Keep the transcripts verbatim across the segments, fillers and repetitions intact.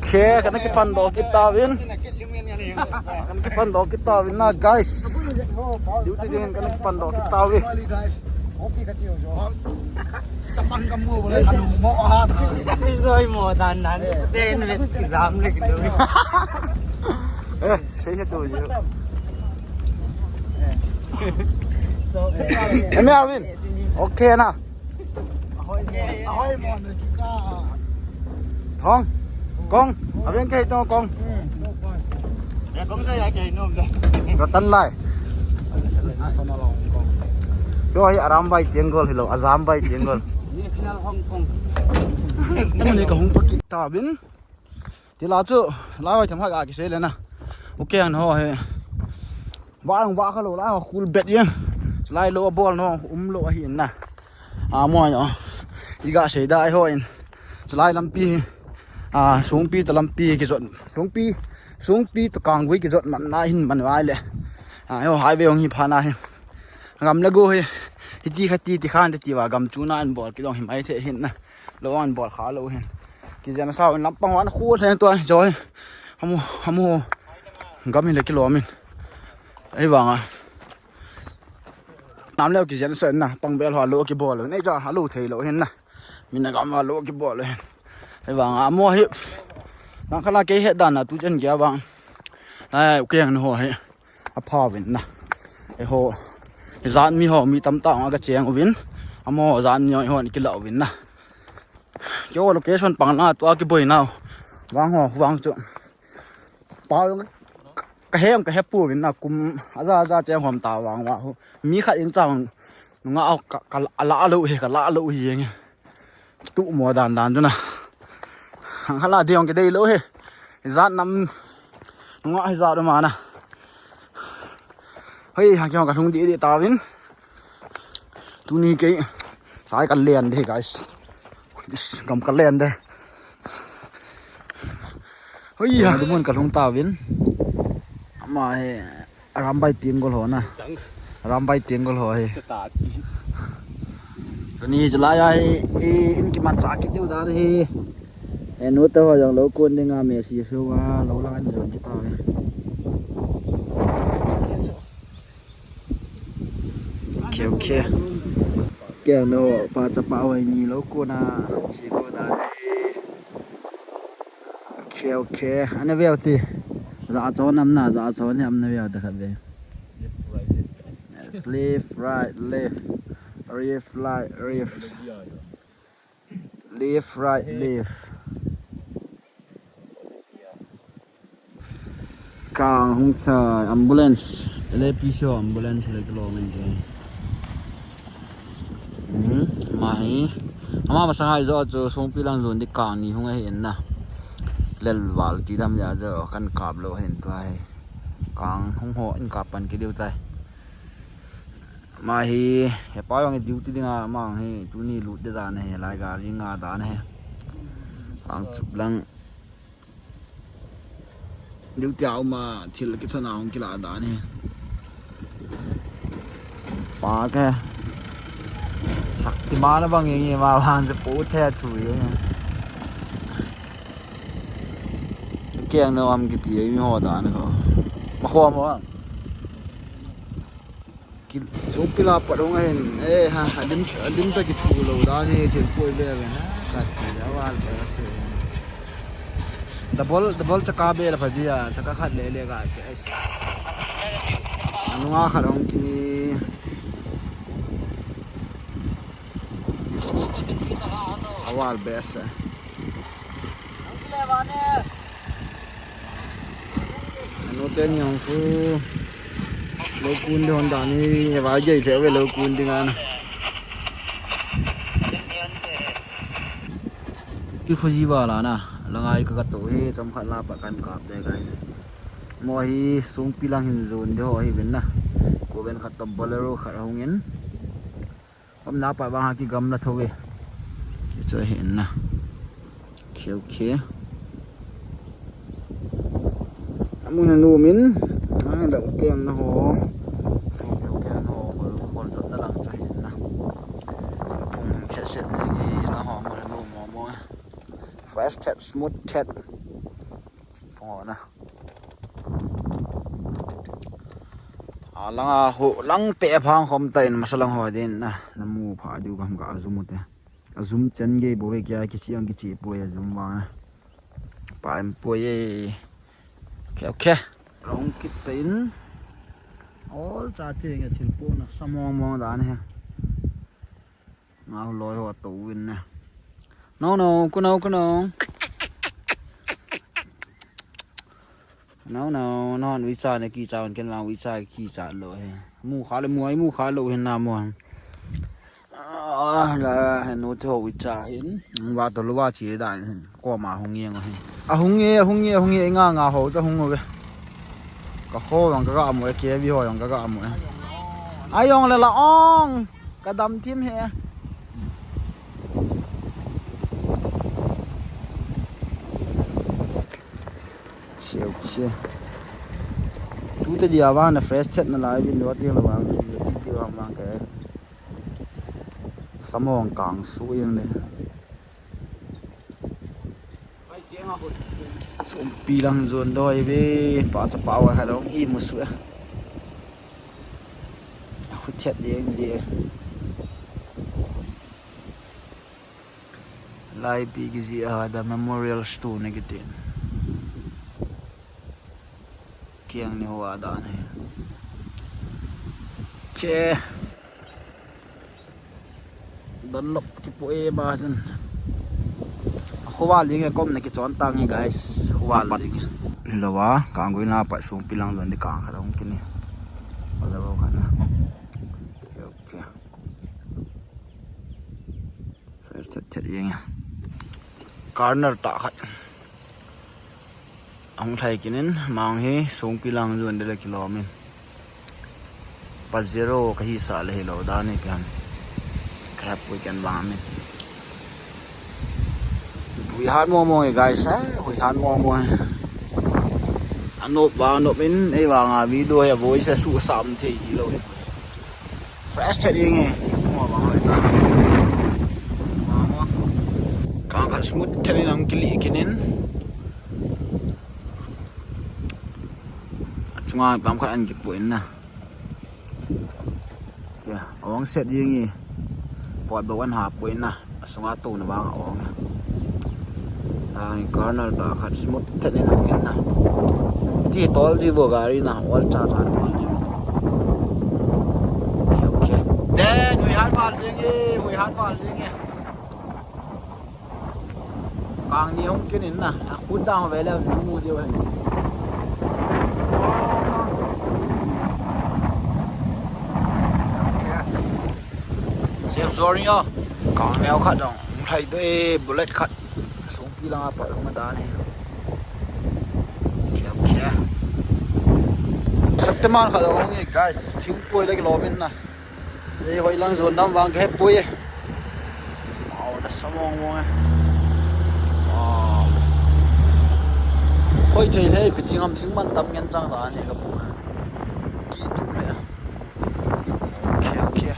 Okay, kana kipan doh kit tauvin. Kana kipan doh kit tauvin na, guys. Duty ding kana kipan doh kit tauvin. Rizoi mo dan dan. Ten minutes ki jam le ki do. Eh, sei he do ye. So, eh, me avin. Okay na. Thong. Kong. Avin kei to kong. Ratan lai. Yo hi Arambai Tenggol hilou, Azambai Tenggol. National Hong Kong. Tuni kahung pa kit tauvin. Tila chu, lai vai tham ha ga kisei le na. Okay, an ho he. Vang va kha lou lai ho khul bet yen. Lai lou bol no, um lou ahi na. A mo yo. Iga sei da ai ho in. Lai lampi. A, Songpi to lampi kijot. Songpi, Songpi to Kanggui kijot man na hin man vai le. A, yo highway hung hi pha na hi. Gam le go hi. Hiti khati ti khan ti va gam chu na an bol kidong hi mai the hin na. Lou an bol kha lou hin. Kijen sa lampang wan khu theng to joy. Hamu, hamu. Gam hi le kilom in. Ei vang a. Nam leo kijen sa na pang bel ho lou kibol lou. Nei cha lou thei lou hin na. Mina gam lou kibol lou hin. Ei vang a mo hi. Nang khala kei he dan na tu chen kia vang. Ai, u keng ho hi. Apha uvin na. Eiho, ijat mi ho mi tamtah nga kacheng uvin. Amaho jat mi ho eiho ni kila uvin na. Keiho location pang na tua kiboi nau. Vang ho, vang chu. Pau kahe, kahe pu uvin na kum aja aja cheng hom ta vang va hu. Mi khat in chang nunga ka, ka la lou hi, ka la lou hi yeng. Tu mo dan dan tu na. Hang hala dei ong kidei lou he. Ijat nam. Nunga ijat ma na. Hei, hang kyo ka lhung di di tauvin. Tuni kei. Sai ka len de, guys. Is, gam ka len de. Hei, hang du mun ka lhung tauvin. Ama he. Arambai Tenggol ho na. Arambai Tenggol ho hi. Tuni chulai a hi, i, in kiman cha kit diu dan hi. E, nu te ho jong lou kun ding a me si fiu a, lou la an jon kit ta hi. Okay, okay. Keng no, pa cha pa hoi ni lou kun a, si kun a hi. Okay, okay. Ana veu ti. Za chon am na, za chon hi am na veu ta khat ve. Left, right, left. Left, right, left. Left, right, left. Kang hung cha ambulance. L A P C ambulance le kilo men che. Hmm, ama hi. Ama masang a ijo chu Songpi lang jon di kang ni hung ahi in na. Lel val ti dam ja jo kan kap lou hin tua hi. Kang hung ho in kap pan ki diu tai. Ama hi, hepa jong duty ding a, ama hi, tuni lut de dan ahi, lai gari nga dan ahi. Kang chup lang. Duty a um a thil kithona hung kila dan hi. Pa ke. Shaktiman abang inge ma vang se po the thu ye. Keng no am kiti ye mi ho dan ko. Ma ho mo. Ki, Songpi la pat hung ahin, eh, ha, alim, alim ta kithu lou dan hi, thil poi ve ve na, ka ti, aval ba se. Double, double chaka be la pha dia, chaka khat le le ga ke. Anunga khat hung kini. Aval be se. Anu te ni hung khu. Lou kun ding hon dan hi, va gei the ve lou kun ding ana. Ki khuji va la na, la ngai ka ka to hi, chom khat la pa kan kap de guys. Mo hi Songpi lang hin jon de ho hi vin na. Ko ven khat to Bolero khat hung in. Om na pa vang ha ki gam na tho ve. Ki chu hi in na. Okay, okay. Amun na nu min. Ang da kem na ho. Fast thet, smooth thet. Phung ho na. A lang a ho, lang pe phang khom ta in masa lang ho din na. Na mu pha diu gam ka a zum u te. A zum chen gei bo ve kia kichi ang kichi poi a zum vang na. Pa em poi e. Okay, okay. Rong kit ta in. Ol cha che nge thil po na sa mong mong dan he. Ngau loi ho to win na. No, no, kuno, kuno. No, no, no, wi cha ne ki cha ken ma wi cha ki cha lo he. Mu kha le mu ai mu kha lo he na mo. Ah, la, he no to wi cha hin. Wa to lo wa chi da hin. Ko ma hung yeng hin. A hung ye, a hung ye, a hung ye nga nga ho cha hung ve. Ka ho jong ka ga mu e, ke vi ho jong ka ga mu e. Ai jong le la ong. Ka dam thim he. Siu, siu. Tu te dia vang na fresh thet na lai vin lo ti la vang. Ti ti vang vang ke. Samong kang su yeng le. Sumpi lang jon doi ve, pa cha pa wa ha long i mu su. A khu thet yeng je. Lai pi ki ji a da memorial stone ki tin. Kiang ni ho a da ni. Che. Dunlop kipu e ba jin. Khuwa ling e kom na kichon tang e guys. Khuwa ling. Lo wa, kang gui na pa sumpi lang don di kang kha dong kini. Lo wa kha na. Okay, okay. First thet thet yeng. Corner ta khat. Ahung thai kinin, mang hi, sungpi lang jun de le kilom in. Pa zero ka hi sa le hi lo, dan hi pian. Ka hep pui ken bang min. Hui hat mo mo e, guys, eh? Hui hat mo mo e. Anop ba, anop in, ei vang a video he, voice a su sam thei hi lo e. Fresh thet yeng e. Mo bang hoi ta. Kang khat smooth thet in ang kili kinin. Chunga tam khat an kipu in na. Ya, awang set yeng e. Pot ba wan ha pu in na. Asunga tu na bang awang. Ang corner ta khat smooth thet in ang na. Ti tol di bo gari na, ol cha cha. Okay, okay. Then, hui hat val yeng e, hui hat val yeng e. Kang ni hung kinin na, a khut dang ve le, mu diu hen. Safe journey o. Kang neo khat dong, hung thai doi bullet khat. Sungpi lang a pat hung dan e. Okay, okay. Shaktiman khat dong e, guys, thingpoi le kilom in na. Ei, hoi lang jon dam vang ka hep poi e. Wow, na sa mong mong e. Wow. Hoi thei thei, pi thing am thing man tam ngen chang da ni ka pu. Ki tu le. Okay, okay.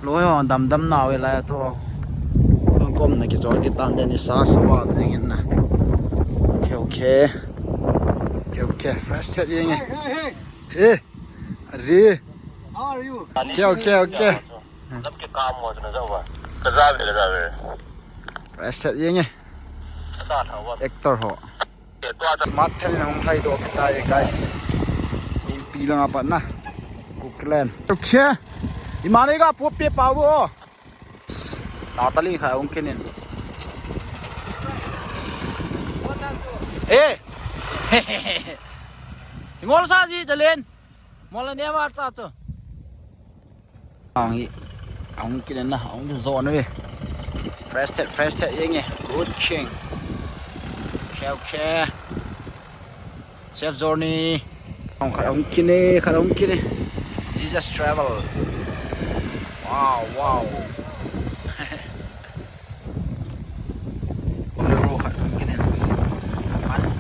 Loi ho dam dam na ve lai to. Kom na kichol kitan de ni sa sa wa te ngin na. Okay, okay. Okay, okay. Fresh thet yeng e. Hey, hey, hey. Eh. Are. How are you? Okay, okay, okay. Lap ke kaam ho na jao ba. Ka ja ve, ka ja ve. Fresh thet yeng e. Actor ho. Smart thet in hung thai doh kita e, guys. Sungpi lang a pat na. Kuklen. Okay. Ima nei ga pu pe pa vo. Ta ta ling kha hung kinin. Eh. Ngol sa ji jalen. Mola ne ma ta chu. Ang i, ang kinen na, ang jo na ve. Fresh thet, fresh thet yeng e. Good king. Okay, okay. Safe journey. Ang khat ang kine, khat ang kine. Jesus travel. Wow, wow.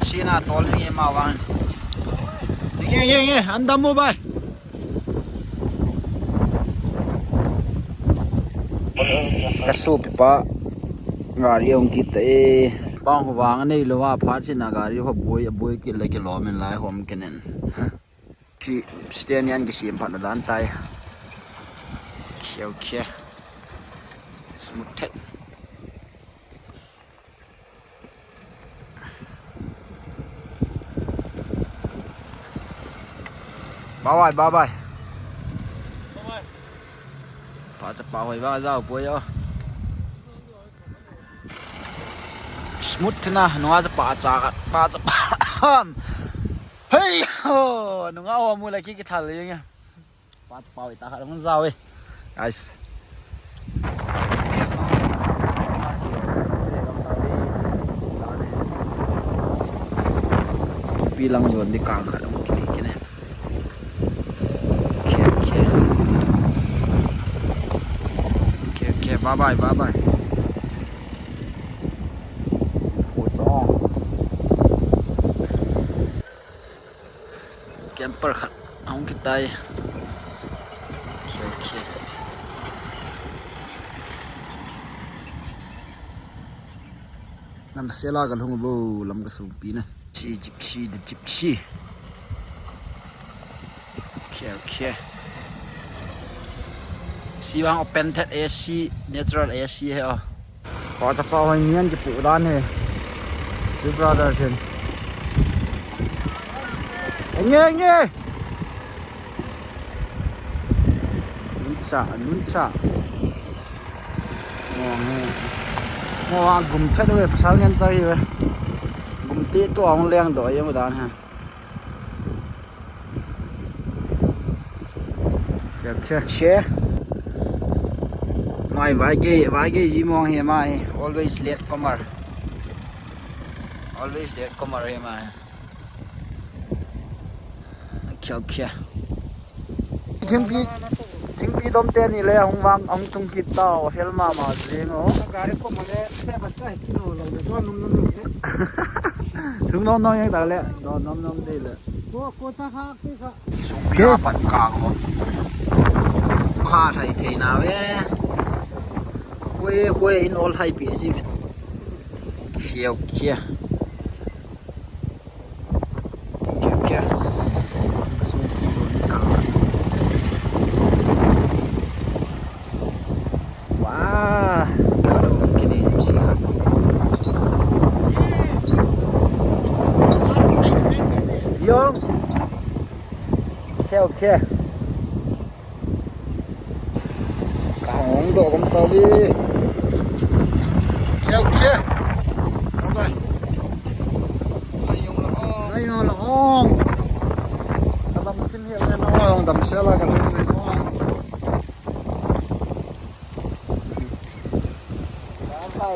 Sina tol ni ma wan. Nge, nge, nge, andam mo bai. Ka sopi pa. Gari hung kit ta e. Bang ho vang anei lou a, phat chin a gari ho boi, boi kit le kilom in lai hom kenen. Chi stand yan kisem phat na dan tai. Okay, okay. Smooth thet. Bye bye, bye bye. Bye bye. Pa chapa hoi vang jao poi o. Smooth na, nunga chapa cha ka, pa chapa. Hei ho, nunga ho mu la ki ki thal le nge. Pa chapa hoi ta kha dong jao e. Guys. Pi lang jon di kang kha dong ki ki ne. Okay, okay. Okay, okay. Bye bye, bye bye. Camper khat ahung kitai. Okay, okay. Lamsel a kalhung uvo, lam kasungpi na. Chi Gypsy, the Gypsy. Okay, okay. Si vang open thet A C, natural A C he o. Pa chapa hoi nian kipu dan he. Two brothers hin. Nge, nge. Luncha, luncha. Mo he. Mo a gum chat ve, pasal ngen cha hi ve. Gum te to ang leng do ye mo dan ha. Che, che, che. Mai vai ke, vai ke ji mong he mai. Always late comer. Always late comer he mai. Okay, okay. Thingpi, thingpi dom teni le hung vang, hung tung kit tao, fel mama jing o. Gari ko male, te ba chai kilo lo le, don nom nom nom te. Sung nom nom yang ta le, don nom nom te le. Ko, ko ta ha, ke ka. Sung pi a pat ka ko. Ha thai thei na ve. Koi, koi in ol thai pi si ve. Khiau, khiau. Wow. Yong. Okay, okay. Kahung doh gam tau vi. Okay, okay. Bye bye. Ayong la ong. Ayong la ong. Kadam tin hi na ong dam sela ka lu.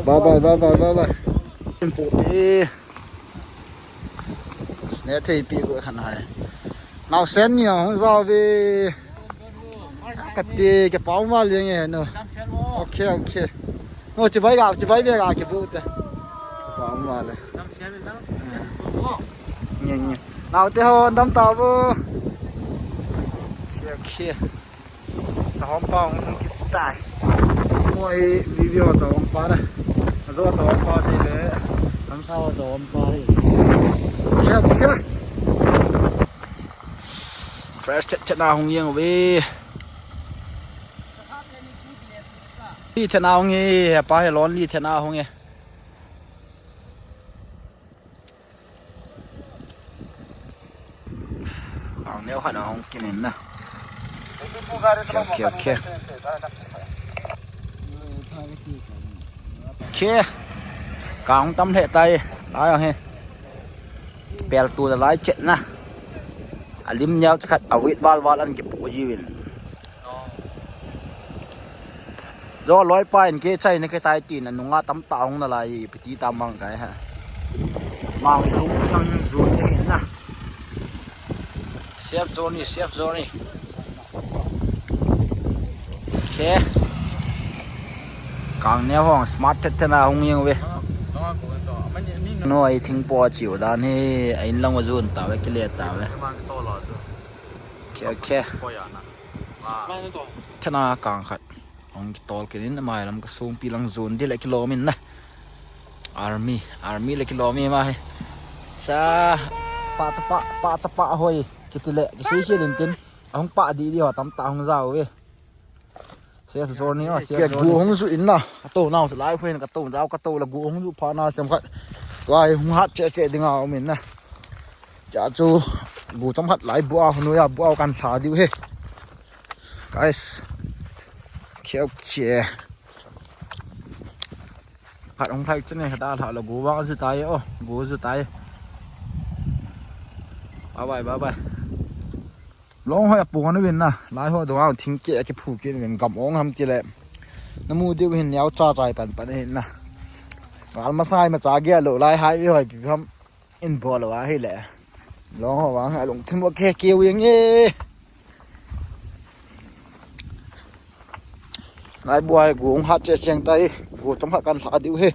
Bye bye, bye bye, bye bye. Puti. Sne thei pi ko khan hai. Naosen ni hung jao ve. Kati ke pau ma liang e no. Okay, okay. No, chibai ga, chibai ve ga ke bu te. Pau ma le. Nge, nge. Naote ho dam ta bu. Okay, okay. Chahom pa hung kitai. Mo hi video chahom pa na. Ajo chahom pa ni le. Kamsa chahom pa ni. Kya, kya? Fresh thet thet na hung yeng ve. Li thet na hung e, pa he lon li thet na hung e. Ang neo khat a hung kinin na. Okay, okay, okay. Okay. Kang tam lheh tai. Lai ang hi. Pel tu da lai chet na. A lim neo cha khat a wit val val an kipu jiuvin. Jo loi pa in ke chai na ke tai tin a nunga tam ta hung na lai i piti ta mang kai ha. Mang sung tang zone ni hin na. Safe zone ni, safe zone ni. Che. Kang neo hung smart thet thet na hung yeng ve. No, I think po chiu dan hi, a in lang wa zone ta ve, kile ta ve. Okay, okay. Thena kang khat. Hung kitol kinin, amai lam ka sungpi lang zone di le kilom in na. Army, army le kilom e ma hi. Sa pa ta pa pa ta pa hoi. Kiti le kisei khel in tin. Ahung pa di di ho tamtah hung jao ve. Safe journey o, safe journey. Gu hung ju in na. Ka to nau lai phoin ka to jao ka to la gu hung ju pha na sem khat. Tua hi hung hat che che ding a um in na. Cha chu gu chom khat lai bu a hunu ya bu a kan thla diu he. Guys. Kheu khe. Khat hung thai chene khat a thla lo gu vang ju tai o, gu ju tai. Bye bye, bye bye. Long hoi a pung anu vin na, lai ho dong a thing ke a kiphu ke vin gam ong ham ti le. Na mu diu hin neo cha chai pan pan hin na. Ngal ma sai ma cha ge lo lai hai vi hoi pi ham in bol lo a hi le. Long ho vang a lung thim wa ke ke wi nge. Lai bu ai gu ong hat che cheng tai, gu chom hat kan thla diu he.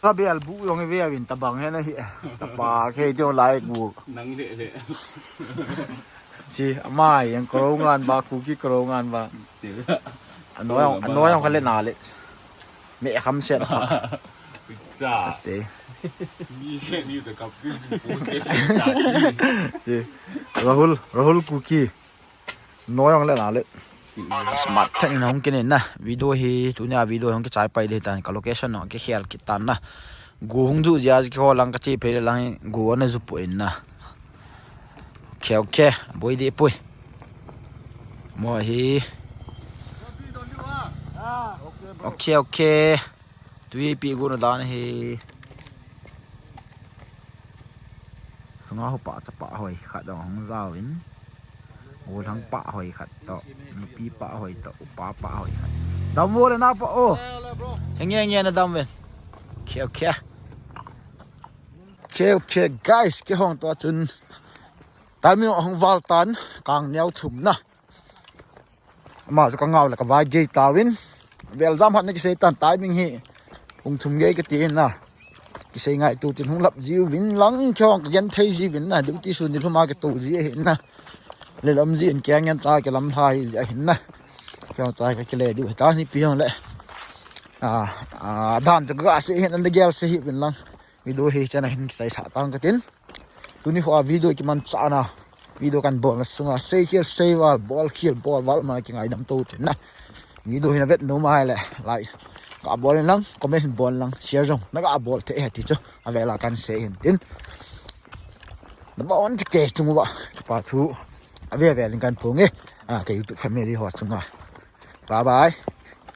Rabel bu yong ve vin tabang he na hi. Tapa ke jo lai gu. Nang le le. Chi, amai, yang kro ngan ba, Kuki kro ngan ba. Te. Ano yang, ano yang kale na le. Me kham se na. Cha. Te. Ni ni te kap ni bu te. Te. Rahul, Rahul Kuki. No yang le na le. Smart thang in hung kin in na. Video hi, tunia video hung kichai pai le tan ka location no kikhel kit tan na. Gu hung ju ja ki ho lang ka chi pe le lang gu ana ju pu in na. Okay, okay. Boi di pui. Mo hi. Okay, okay. Tui pi gu na dan hi. Sunga ho pa cha pa hoi khat dong hung jao in. Gu lang pa hoi khat to. Nupi pa hoi to. Upa pa hoi khat. Dam vo le na pa o. Henge henge na dam ven. Okay, okay. Okay, okay, guys, kihong to chun. Timing ahung val tan, kang neo thum na. Ama chu ka ngau le ka vai gei tawin. Vel jam hat na kisei tan timing hi. Hung thum gei ka ti na. Kisei ngai tu tin hung lap jiu vin lang kihong ka gen thei jiu vin na. Duty sun ni lhuma ka tu ji hin na. Le lam ji in kiang yan cha ke lam lha hi ji hin na. Kihong ta ka kile diu ta ni pi hong le. A, a, dan chu ka se hin an gel se hi vin lang. Video hi chana hin sai sa tang ka tin. Tuni ho a video kiman chana. Video kan bol na sunga sei khel sei val, bol khel bol val ma ki ngai dam to tin na. Video hi na vet no ma le. Like. Ka bol lang, comment bol lang, share jong. Na ka bol the he ti chu. A vela kan sei hin tin. Na ba on ti ke tu mo ba. Pa thu. A ve ve ling kan phong e. A ke YouTube family ho sunga. Bye bye.